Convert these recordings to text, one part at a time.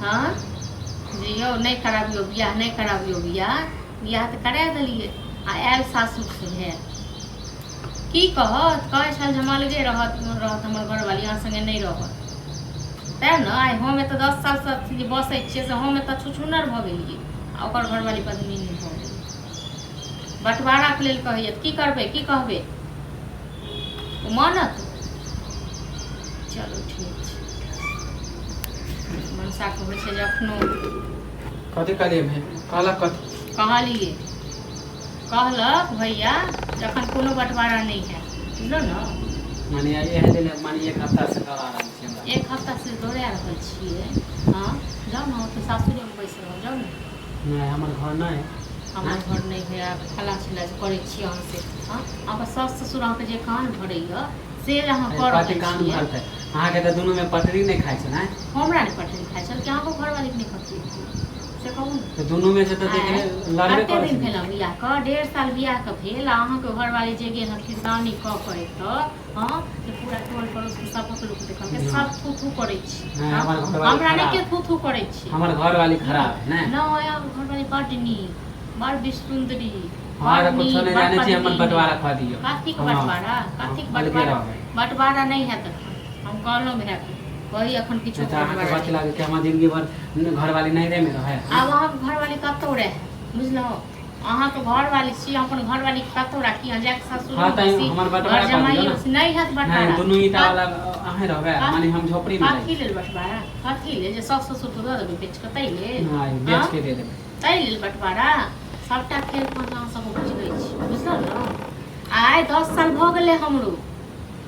हँ जे यौ नहि कराबियौ बियाह, नहि कराबियौ बियाह, बियाह तऽ करा देलियै आ आयल सासुरसँ भेल की कहत, कहै छल जे हम अलगे रहत रहत हमर घरवाली, अहाँ सङ्गे नहि रहत। तेँ ने आइ हम एतऽ 10 सालसँ जे बसै छियै से हम एतऽ छुछुन्नर भऽ गेलियै आ ओकर घरवाली पद्मिनी भऽ गेलै। बँटवाराके लेल कहैए तऽ की करबै, की कहबै, ओ मानत? चलू ठीक छै। मनसाके होइ छै जे एखनो कथी कहलियै भैया? कहलक कथी? कहलियै, कहलक भैया जखन कोनो बँटवारा नहि हैत, बुझलहुँ ने? माने एहन लेल माने एक हफ्ता से दौड़ा रहल छी हमरा। एक हफ्ता से दौड़ा रहल छियै। हँ, जाउ ने ओतऽ सासुरेमे बैस रहब, जाउ ने। नहि, हमर घर नहि है। हमर घर नहि है, फला चिल्ला जे करै छियै अहाँ से। हँ, अहाँके सास ससुर अहाँके जे कान भरैए से अहाँ कऽ कथी रहल कान छियै। भरतै? अहाँके तऽ दुनूमे पटरी नहि खाइ छै ने? हमरा नहि पटरी खाइ छल कि अहाँके घरवालीके नहि पटरी खाइ, से कहू ने। तऽ दुनूमे से तऽ आँय, देखले लड़बे कते करै दिन छै। भेल बियाह के? 1.5 साल बियाह के भेल आ अहाँके घरवाली जे गेल हँ किरदानी कऽ के एतऽ, हँ, से पूरा टोल पड़ोस के सबक लोक देखलकै, सब थू थू करै छै। नहि, हँ, हमर घरवाली हमरा नहि खराब। के थू थू करै छै? हमर घरवाली खराब है ने? नहि, अहाँके घरवाली बड्ड नीक, बड़ सुन्दरी। हँ, बड़ तऽ कुछो नीक, नहि बड़ जानै छी, हमर पद्मिनी। बँटवारा कऽ दियौ। कथीके हँ, बँटवारा? कथीके अलगे बँटवारा? रहबै। बँटवारा नहि हैत एखन, हम कहलहुँ भायके कही एखन किछो नहि तऽ अहाँके बँटवारा कथी नहि। लागै कि हमर जिंदगी भर घरवाली नैहरेमे रहै? आब अहाँके घरवाली कतहु रहै, बुझलहुँ? अहाँके घरवाली छी, अपन घरवाली कतहु राखी, अहाँ जाके सासुर हँ, तऽ बसी, हमर घर बँटवारा कऽ दियौ जमाइयो ने। बसी, नहि हैत नहि, बँटवारा। दुनू ईटा वाला अहें रहबै, माने हम झोपड़ी मे कथी रहै। लेल बँटवारा? कथी लेल? जे सासु ससुरके दऽ देबै बेच कऽ ताहि लेल? नहि, बेच के दे देबै। ताहि लेल बँटवारा? सभटा खेल पान अहाँ सब बुझै छी, बुझलहुँ ने? आइ 10 साल भऽ गेलै हमरो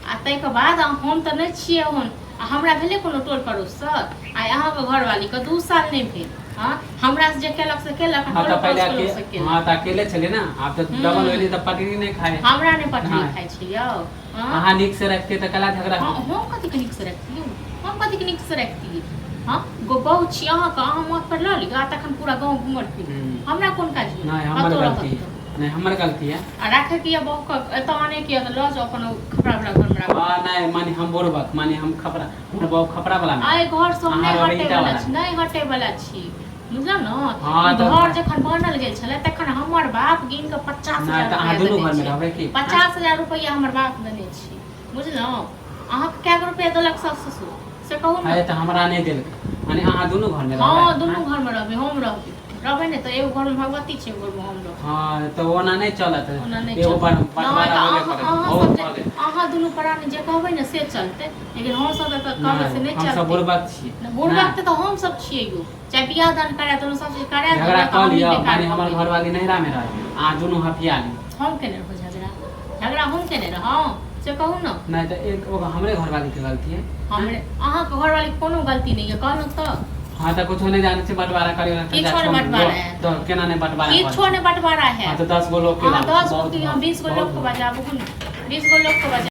आ ताहिके बाद हम तऽ नहि छियै ओहन आ हमरा भेलै कोनो टोल पड़ोससँ। आइ अहाँके घरवालीके 2 साल नहि भेल। हँ, हमरासँ जे केलक से केलक आ हँ, टोलो तऽ पहिले पड़ोसके लोकसँ केलक। हँ, तऽ अकेले छलियै ने, आब तऽ डबल होइली तऽ पटरी नहि खाइ। हमरा नहि पटरी नहि। खाइ छै यौ। हँ। अहाँ नीक से रखतियै तऽ कला झगड़ा हँ, होतै? हम कथीके नीकसँ रखतियै? हम कथीके नीकसँ रखतियै? हँ, गो बहु छी अहाँके, अहाँ माथ पर लऽ लिअ आ तखन पूरा गाँव घूमल फिरू। हमरा कोन काज यऽ? नहि, हमर कतहु रहत गलती है। तऽ नहि, हमर गलती है। आ राखैके यऽ बहुके एतऽ आनैके यऽ तऽ लऽ जाउ अपन ओ खपड़ा वला घरमे राखू। हँ, नहि, माने हम बुड़बक, माने हम खपड़ा, हमर बहु खपड़ा वाला मे। आइ घरसँ हम अहाँ नहि रहबै हटै ईटा वला वाला छी, मे। नहि हटै वला छी, बुझलहुँ ने? हँ, ई तऽ घर जखन बनल गेल छलै तखन हमर बाप गिन कऽ पचास नहि हजार तऽ अहाँ रुपैआ दुनू देने घरमे छै। रहबै की? 50,000 रुपैआ हमर बाप देने छै, बुझलहुँ? अहाँके कए गो रुपैआ देलक सास ससुर, से कहू ने। अरे, तऽ हमरा नहि देलकै, माने अहाँ दुनू घरमे रहबै? हँ, दुनू घरमे रहबै, हम रहबै, रहबै ने तऽ एगो घरमे भगवती छै, एगो घरमे हम रहबै। हँ, तऽ ओना नहि चलत। ओना नहि एगो चलत। नहि बँटवारा तऽ होबे अहाँ करत। अहाँ बहुत सब जे भऽ गेल। अहाँ दुनू प्राणी जे कहबै ने से चलतै, लेकिन हमसब तऽ कहबै से नहि, नहि हमसब चलतै। बुड़बक छियै। बुड़बक नहि तऽ हमसब छियै यौ, चाहे बियाह दान करा देलहुँ, सब चीज करा झगड़ा देलहुँ तऽ कऽ हमही लिअ, बेकार माने भऽ हमर गेलियै। घरवाली नैहरामे रहै, अहाँ दुनू हफिया लिअ। हम केने रहौं झगड़ा? झगड़ा हम केने रहौं, से कहू ने। नहि तऽ एक ओ हमरे घरवालीके गलती है। हमरे अहाँके घरवालीके कोनो गलती नहि यऽ, कहलहुँ तऽ। हँ, तऽ कुछो नहि जानै छी, बँटवारा करे वाला। किछो नहि बँटवारा है। तऽ केना नहि बँटवारा किछो नहि बँटवारा है। हँ, तऽ 10 गो लोकके अहाँ लाबू। 10 गो बहुत की, भऽ 20 गो बहुत लोकके भऽ बजाबू ने, 20 गो लोकके बजाबू।